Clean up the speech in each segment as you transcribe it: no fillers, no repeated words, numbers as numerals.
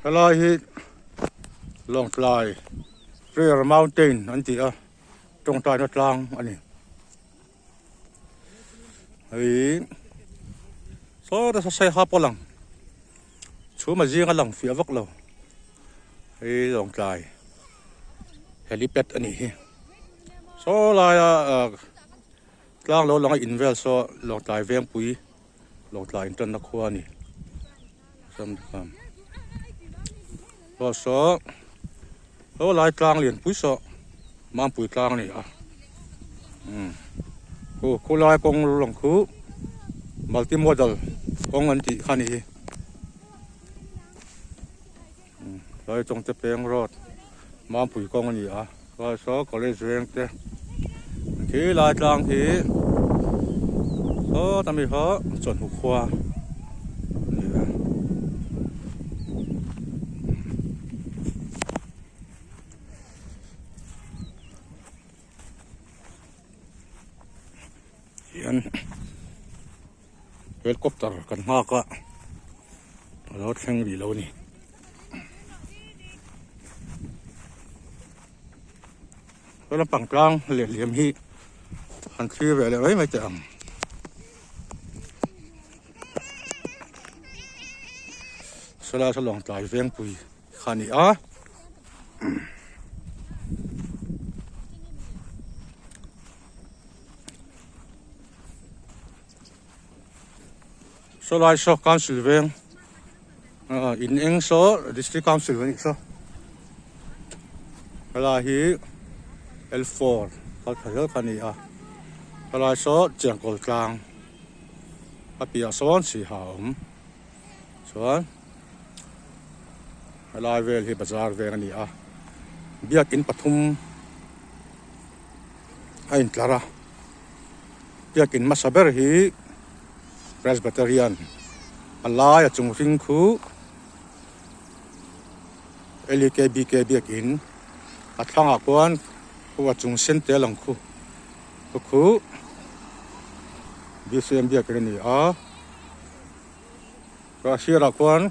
Helai hi Lawngtlai Prayer Mountain an ti a, tawngtaina tlang a ni. Hei saw te saw saiha pawh a lang, chhum a zing a lang fiah vak lo. Hei Lawngtlai helipad a nih hi. Saw laia ah tlang lo lang a in vel saw Lawngtlai Vengpui Lawngtlai intanna khua a ni. Aw saw aw lai tlang lian pui saw mampui tlang a ni a umm khu khulai kawng lang khu multi modal kawng an tih kha a ni hi umm tlai chawngte peng road mampui kawng a ni a tlai saw college veng te khi lai tlang hi sawta mi kha chawhnu khua a ni a. Hian helicopter kan nghak a a lo thleng rih lo a ni. He lampang tlang leh liam hi han thlir ve leh mai mai teh ang. Sawlai saw Lawngtlai Vengpui kha a ni a. Sawlai saw council veng ah in eng saw district council a nih saw helai hi L four kal thla zel kha a ni a helai saw chengkawl tlang a piah sawn sihha a awm chuan helai vel hi bazar veng a ni a biakin pathum a intlar a biakin hmasa ber hi Presbyterian a lai a chung hring khu L.E.K.B.K biakin a thlangah khuan khu a chung sen te lang khu khu khu B.C.M biakin a ni a chuan a sirah khuan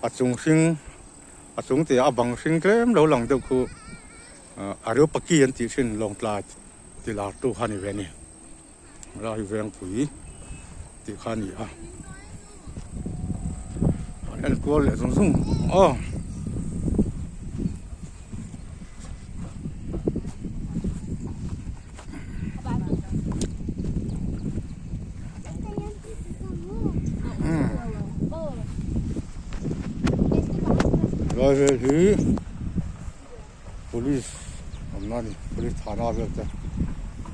a chung hring a chung tih ah a bang hring tlem lo lang deuh khu. A reu paki an tih thin Lawngtlai ti lar tu kha a ni ve a ni. Helai hi Vengpui tih kha a ni a. An en kual leh zung zung aw. Helai vel hi. Police awmna a ni police thana vel te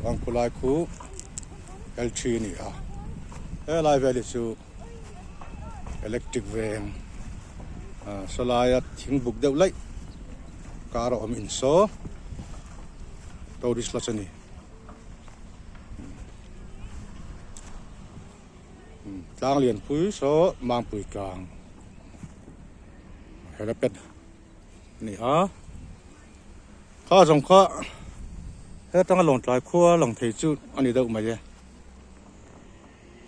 chuan khulai khu L three a ni a helai vel hi chu electric veng ah sawlaia thing buk deuh laih kar a awm in saw tourist lodge a ni. Tlang lianpui saw Mangpui tlang helipad. Ni a kha zawng kha he atanga Lawngtlai khua lang thei chu a ni deuh mai e.